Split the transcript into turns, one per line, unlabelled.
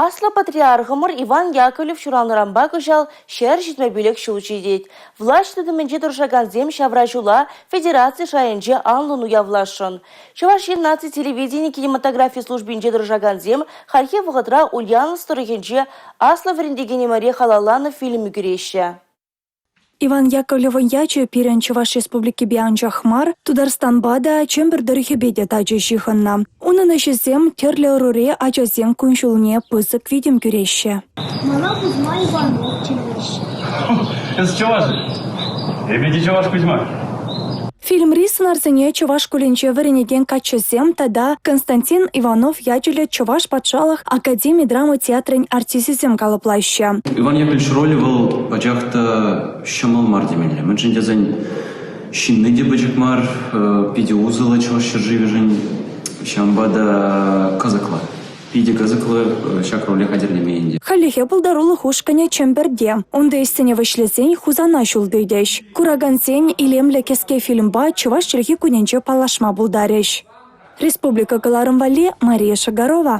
Аслӑ патриархӑмӑр Иван Яковлев ҫуралнӑранпа кӑҫал 175 ҫул ҫитет. Влаҫ тытӑмӗнче тӑрӑшакансем ҫавра ҫула федераци шайӗнче анлӑн уявласшӑн. Чӑваш Ен наци телевидени кинематографи службинче тӑрӑшакансем хальхи вӑхӑтра Ульяновск тӑрӑхӗнче аслӑ вӗрентекенӗмӗре халалланӑ фильм ӳкереҫҫӗ.
Иван Яковлевӑн ячӗ пирӗн Чӑваш Республикипе анчах мар, Тутарстанпа та, Чӗмпӗр тӑрӑхӗпе те тачӑ ҫыхӑннӑ. Унӑн ӗҫӗсем тӗрлӗ ӑрури ачасен кун-ҫулне пысӑк витӗм кӳреҫҫӗ.
Мана Кузьма Иванов чӗнеҫҫӗ.
Эс чӑваш-и? Эпӗ те чӑваш Кузьма.
Фильмри сӑнарсене чӑваш шкулӗнче вӗренекен каччӑсем тата Константин Иванов ячӗллӗ Чӑваш патшалӑх академи драма театрӗн артисчӗсем калӑплаҫҫӗ.
Иван Яковлевич ролӗ вӑл пачах та ҫӑмӑл мар темелле. Мӗншӗн тесен ҫынни те пӗчӗк мар, питӗ усӑллӑ чӑваш ҫӗршывӗшӗн, ҫавӑнпа та кӑсӑклӑ. Питӗ кӑсӑклӑ ҫак роле хатӗрлеме ӗнтӗ.
Хальлӗхе пултарулӑх ушкӑнӗ Чӗмпӗрте. Унти ӗҫсене вӗҫлесен Хусана ҫул тытӗҫ. Куракансен илемлӗ кӗске фильмпа Чӑваш чӗлхи кунӗнче паллашма пултарӗҫ. Республика кӑларӑм валли Мария Шагарова.